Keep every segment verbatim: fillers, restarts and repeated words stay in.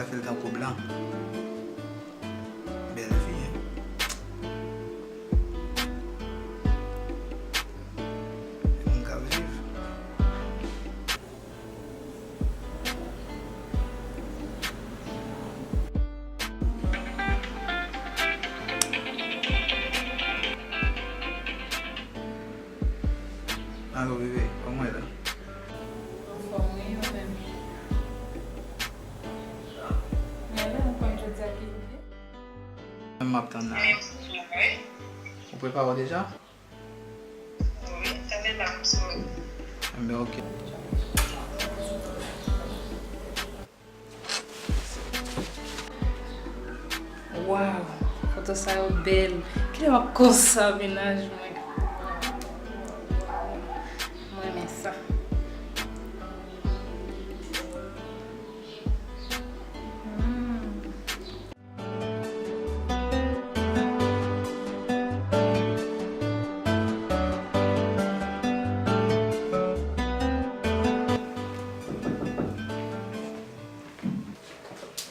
Fè l tankou blan. Bèl fi, en. Moun k ap viv. Alo, bebe, kòman w ye la? Anfòm, wi, ou menm? Men la, ou konn jodi a ki jou li? Menm m ap tann la. Ou prepare w deja? Wi, tande la, m sou. Enben, ok. Waw, foto sa yo bèl. Kilè w ap konsa, mennaj mwen? Mwen renmen sa. Hmm.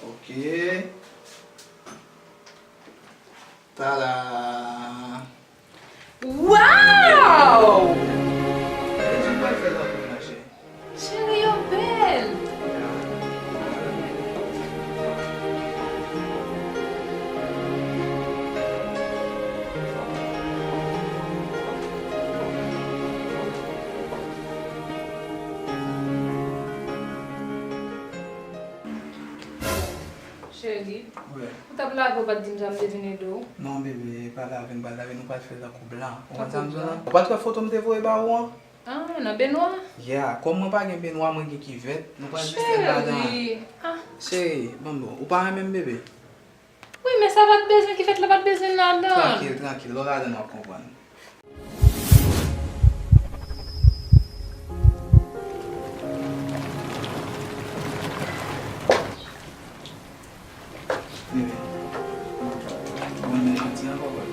Ok. Tada! Waw! Mezanmi, pral fè lakou nan chè. Cheri, yo bèl! Cheri, wi, ou t ap lave, ou pa t di m sa, m te vin ede w. Non, bebe, pa lave, m pa lave, nou pral fè l tankou blan. Ou konn sa m di w la? Ou pa t wè foto m te voye ba ou an? Ah, nan benwa? Yeah, kòm mwen pa gen benwa, mwen gen kivèt, nou pral jis fè l ladan. Cheri, ah. Cheri, bon, bon, ou pa renmen m, bebe? Wi, men sa pa t bezwen, kivèt la pa t bezwen ladan. Trankil, trankil, lè w ladan, w ap konprann. Bebe, ou konn mèt janti ankò, bòy.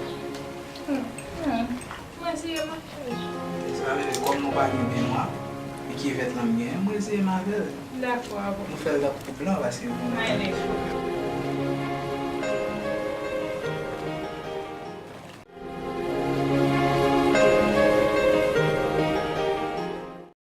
Hmm, hmm. Mwen eseye mache. Sa vle di, kòm nou pa gen benwa, e kivèt lan m genyen, mwen eseye m avè l. Dakò, bon. Nou fè l tankou blan, paske bon. Mwen ale.